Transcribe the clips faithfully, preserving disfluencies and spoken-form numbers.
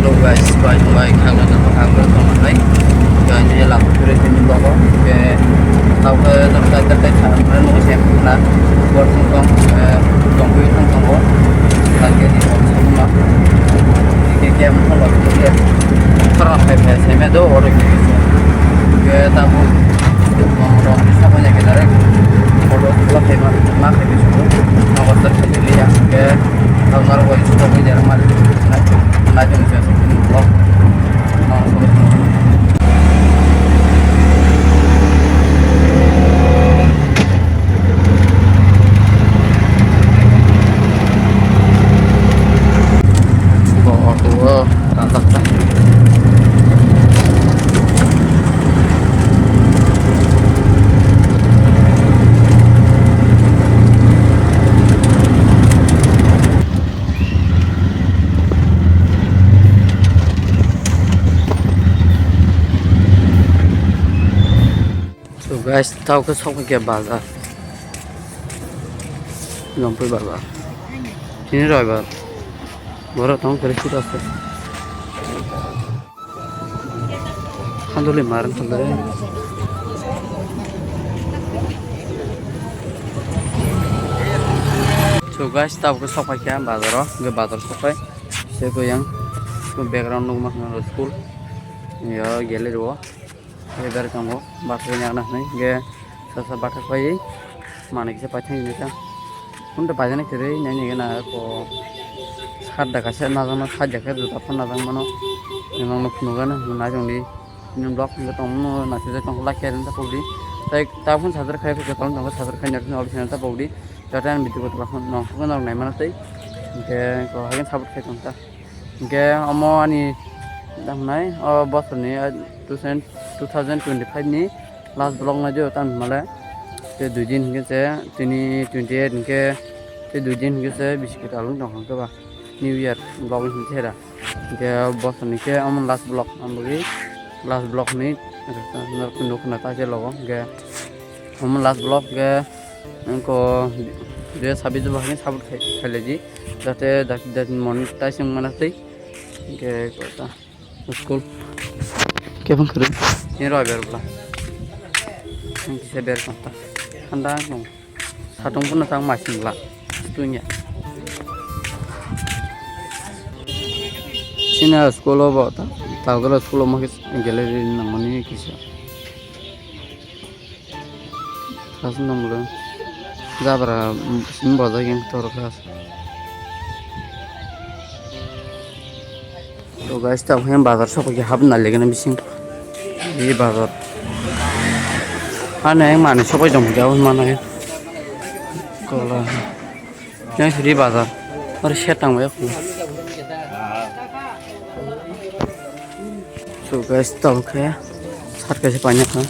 Guys, bai bai khangna to khangna to nai. Guys, ni la phure ni logo. Ke tau ke to ta ta ta ta na no se na. Bor sung tong, eh, tong kui tong tong o. Lagi di tong sung na. Ke ke mo lo ke. Khara phai phai se me do oro ke. Ke ta bu. Rong ni sabo nya ke direct. Photo la phai ma, ma phai bi sung. Ma ko ta phai li ya. Ke tau na ro ko stop ni der ma. Na, na jeng se. Vlog. So guys, tau ke sok ke bazar. Longpui bazar. Ini roi ba. Boro tong kere sita se. Handuli maran kandare. So guys, tau ke sok ke bazar o, ke bazar sok ke. Se ko yang background nung mak school. Yo gallery o. Weather tongo, bathai nangna hwnwi hwnkhe sasa bathak pai manwi kisa paithang hinwi ta. Hwnta paithaknai kwrwi naini gana ko sat da kaisa najakno sat da khe juta phano najak mano. Nwng phunukgano naijongdi nini vlog hwnwi tongmano naisijak tongkha like khe ta pokdi. Tai ta phun sajak khai khe tong tongkha sajak khai nang alsina ta pokdi. Jate ani video ko tongkha nong phunukgano naimano tei hwnkhe ko haikhe support khai tongkha. Hwnkhe omo ani tamo hwnai o bosorni, ah, two thousand, two thousand twenty-five ni last vlog nai jio tamo hwnmale. Tei dui din hwnkhe se tini twenty-eight hwnkhe tei dui din hwnkhe se bisi kwtal wng tong hwnkhe ba New Year vlog hwnkhe se da. Hwnkhe bosorni khe omo last vlog, ang bagwi last vlog ni nukna ta khe logo hwnkhe. Omo last vlog ke, ko je sabi je bahai sabut khai, khailai di. Jate dak, dak monetization mana tei. Ke kota. School. Ke phang khuru. Ni roi ber bla. Ni se ber kota. Handa no. Satung pun sang masing bla. Tunya. Sini school o bo ta. Tagdala school o mo ke gallery nang mani kisa. Khas nang bwle jabra, mm, simi bojak yang tor khas. To guys, ta hwn bazar sopai khe hap na legena bising. Ei bazar. Ani ang mani sopai jong jao mana. Kola. Yang siri bazar. Ori set tang bai. So guys, tabuk khe sat kaisa paina kha.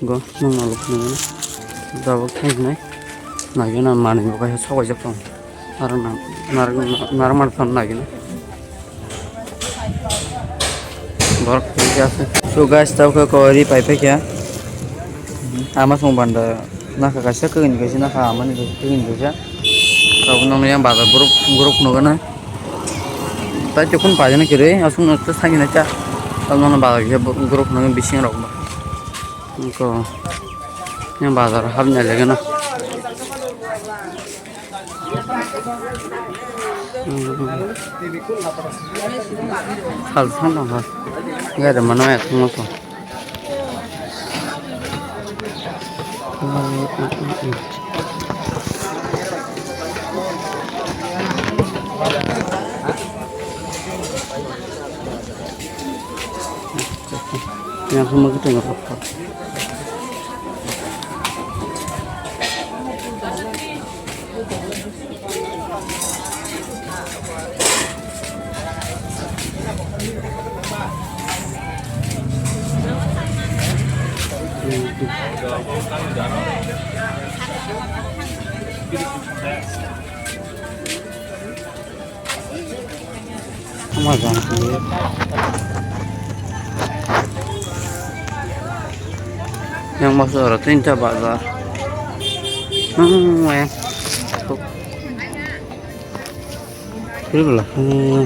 Go nang naluk nang. Tabuk thang nai. Nai na mani bo kaisa sobai jak tong. Aro na nar nar mar tong nai na. Borok thang khe ase. So guys, tabuk khe kori pai pai khe. Ama song banda. Nakha kaisa kwgwini kaisa nakha amani kaisa kwgwini kaisa. Tabuk nang yang bazar group group nugana. Tai chukun pajana kiri asung nang ta sagi na cha. Tabuk nang bazar kisa group nang bising rok ba. Ko yang bazar habna legana. Sal sang dong ha. Gari mano ya thung ko. Yang sama kita nggak apa-apa. Majang sih. Yang masuk orang tinta bazar. Hmm, ya. Ini lah. Hmm.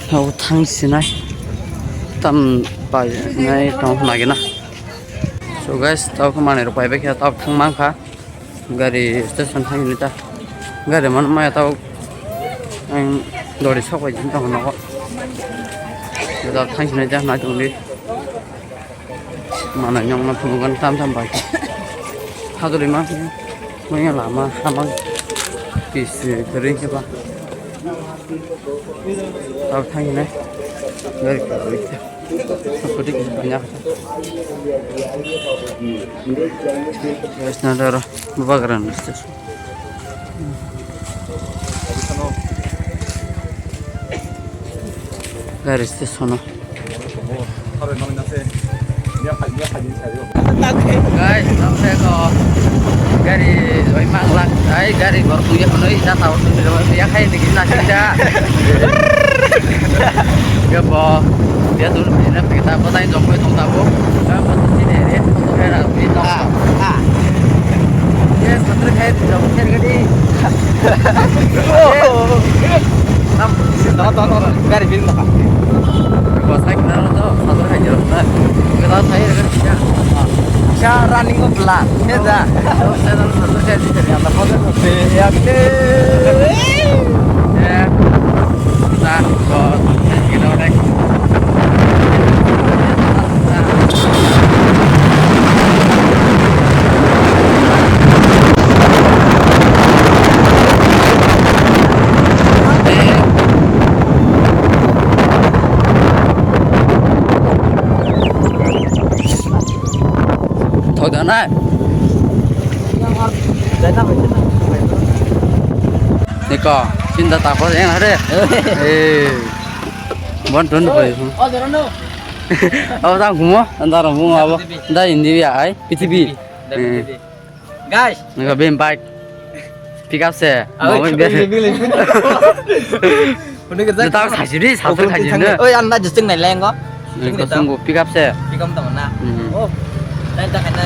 Tau thang sinai tam pai nai tong nagina. So guys, tau khe manwi rok pai bai khe tau thang mankha. Gari station thang ni ta. Gari man maya tau ang dori sok bai jin tong nogo. Tau thang sinai ja nai tong di. Manai nokno phunukgani tam tam bai. Hadurima manya lama hamang kisi kwrwi khe ba. Tabuk thang hinai gari kwrwi khe. Scooty kisi paina khe. Guys, na daro bubagra nang station. Gari station o. Guys, nokse ko gari oi manglak, ai gari bor kuya kono ita tao tuni lo ya khai ni na sida. Ya bo, ya tu ni na pita bo tai jong koi tong ta bo. Ka bo tu ni de, ko to ra ni to. Ah, ah. Yes, patra khai jong khai gadi. Nam. Tong, tong, tong, tong. Gari bill nokha. Ko sai khna ro to, sador khai jero na. Kela sai re kya? Sa running of blood. He da. Sai sador khai jero. Ya, ta ko de. Ya, te. Ya. Ta ko. Thok da na. Niko, cinta tak apa yang ada? Eh. Bon tun koi. Oh, dorano. Oh, tang kumo, antara bunga abo. Da indi ya ai, P T B. P T B. Eh. Guys. Niko bem bike. Pick up se. Ah, mau oi, bem. Oi, oi, oi. Udah kerja. Tahu saji di, satu saji ni. Oh, yang nak justing naik lengko. Niko sungguh pick up se. Pick up teman nak. Hmm. Oh. Lain tak kena.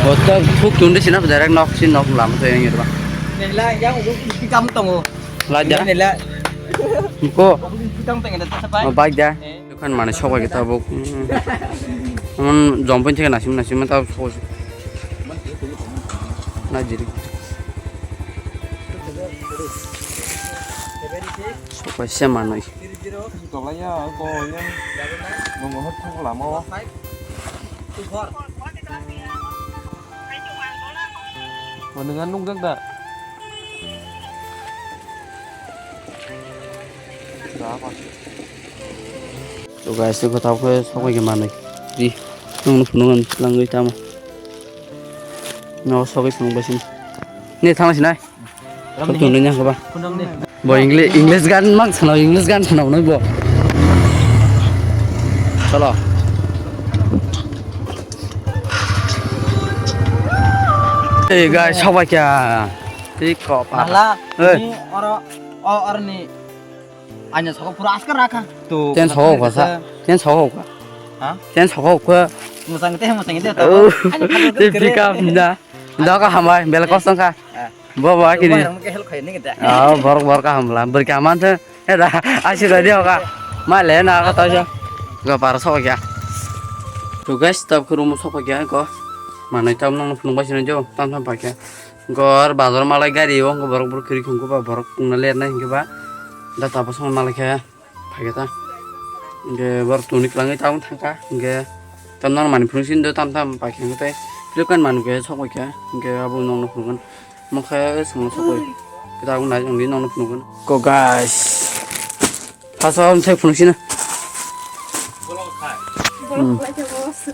Bos tu thuk tun di sini, direct nok sini nok lam tu yang itu bang. Nila yang udah pick up tong. Laja. Nila. Ko. Pick up tong ada siapa? Oh, bike dah. Eh. Kan mane sobai kita buk. Mon jompon theke nasim nasim ta sok. Na jiri. Sobai se manai. Tolaya ko ya. Bongo hot thang lama o. Manungan nungjak da. To guys, to kotha khe sokoi khe manwi. Di, nung nung nung langwi tamo. No sokoi sung basin. Ne thang sinai. Tok tong nanya kaba. Bo English, English gan mang sana, English gan sana bo. Chalo. Hey guys, sokoi kya? Tik ko pa. Nala, hey. Ini oro, o, oro ni. Anya sokok pura askar rakha. To. Ten sokok kasa. Ten sokok ka. Ha? Ten sokok ka. Musang te, musang te. Oh, te pick up na. Da ka hamai, bela kosong ka. Eh. Bo bo aki ni. Barang ke help khai ni kita. Ah, borok borok ka hamla. Ber ka man the. He da, asi da dia ka. Ma le na ka ta ja. Ga par sokok ya. To guys, tab khuru mu sokok ya ko. Manai tam nang phunuk bai sini jo, tam tam pa kya. Gor bazar malai gari o, borok borok kiri khungku ba borok tungna ler nai hinkhe ba da tabo song malai khe phai khe ta. Hinkhe borok tungni kwlangwi tabung thangkha hinkhe tam nang mani phunuk sini do tam tam pai khe hinkhe tei Flipkart mani khe sok bai khe hinkhe abo nong no phunukgwno mokhe song no sok bai khe tabung nai wngwi nong no phunukgwno. Ko guys. Paso am sek phunuk sina. Hmm.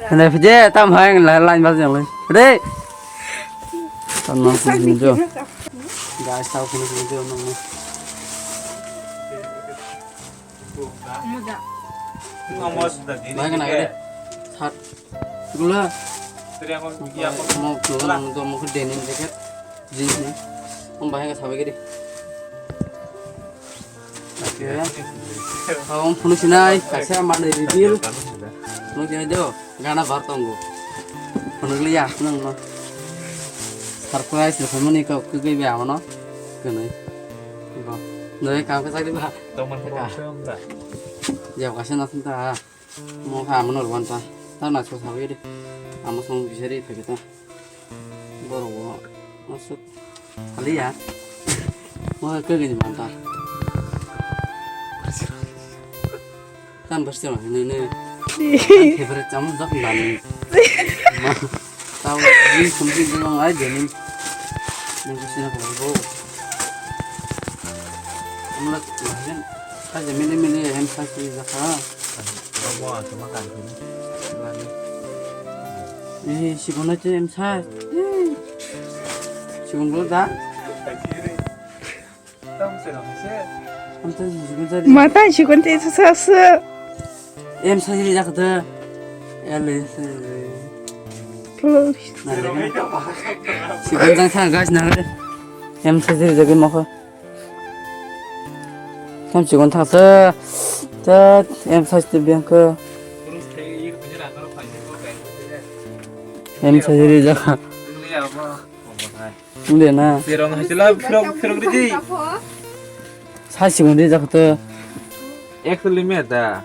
Hene phije tam hai la line bas jang lai. Re. Tam nang phunuk sina jo. Guys, tau phunuk sina jo nang. Muda. Nang mas da di. Bai kana gede. Sat. Gula. Mo gula nang do mo denim jacket. Jeans ni. Om bahai ka sabai gede. Oke. Om phunuk sinai, kaisa manwi reveal. Phunuk sinai do, gana bar tongo. Phunuk liya, nang no. Surprise rwkhaimani kok kwgwi bai amano. Kwnwi. Ibo. Noi kam ka chakri ba. Tongman ka. Ka. Siyam da. Jab ka sena sinta. Mo ha mo nor banta. Ta na so sawi de. Amo song bisari phege ta. Boro wo. Masuk. Kali ya. Mo ha ke gini banta. Tam bas te ma ne ne. Favorite cham jok bani. Ma. Tao ni sumpi ni long ai de ni. Ni sina ko bo. Amla mahen. Ka je mili mili hem sa si ja kha. Bo bo to ma kan ni. Ni si ko na che hem sa. Si ko da. Mata sikon te sa sa. Em sajiri jakte. Ele. Sikon jang sa gas na. Em sajiri jagi mokho. Tam sikon thang sa. Ta em sajiri biang ko. Em sajiri jakha. Wngde na. Terong hai chwla phirok, phirok ridi. Sa sikon de jakto. Ek limit da.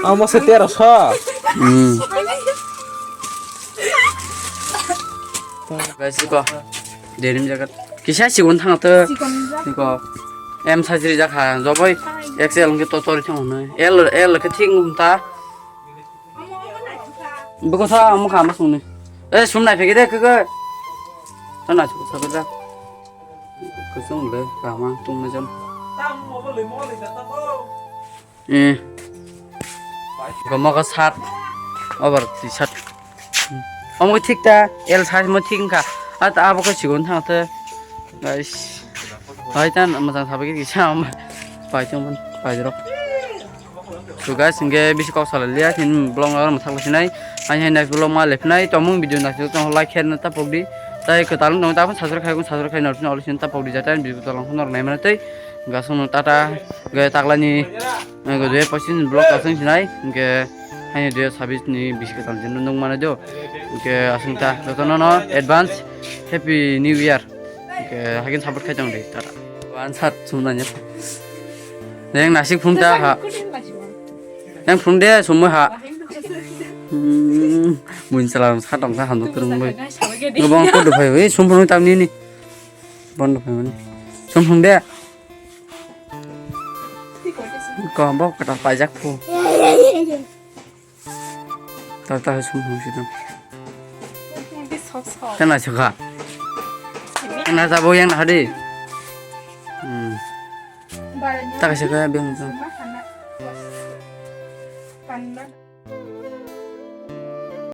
Amo se tero so. Hmm. Guys, ko. Denim jagat. Kisa sikon thang to. Sikon jak. Ko. Em sajiri jakha. Joboi. Ek se elong ke to tori thang hone. El, el ke thing ta. Bwkha sa omo kha ma songni. Eh, sum nai phege de, khe khe. Sana chu sa da. Kusung le kama tung na jam. Eh. Gomo ka sat. Over ti sat. Omo thik ta, el size mo thik kha. At abo ka sigon thang te. Guys. Hai tan majang sabai kisa. Pai tong pai rok. So guys, hingke bisi kok salai liya, tin vlog no mwthang sinai. Hai hai next vlog ma lepnai, tomung video na sio tong like share na tapok di. Tai kwtal no tapon subscribe khai, subscribe khai norsin ol sin tapok di jata video tolong nor nai mana tei. Gasong no tata, ge taklani, ge dua pochin vlog kasong sinai, hingke hai dua sabis ni bisi kwtal jin nung mana do. Hingke asung ta, joto no no advance happy new year. Hingke hakin support khai tong di, tata. Wan sat sum nanya. Neng nasik phung ta ha. Neng phung de sumui ha. Hmm, mun salam sa tong sa hamdo turung bai. Gobang ko do phai bai sum phung tam ni ni. Bon do phai mani. Sum phung de. Ko bok kata pajak phu. Tata hai sum hum sidam. Tena sukha. Tena sabo yang hadi. Hmm. Taka sukha beng tu.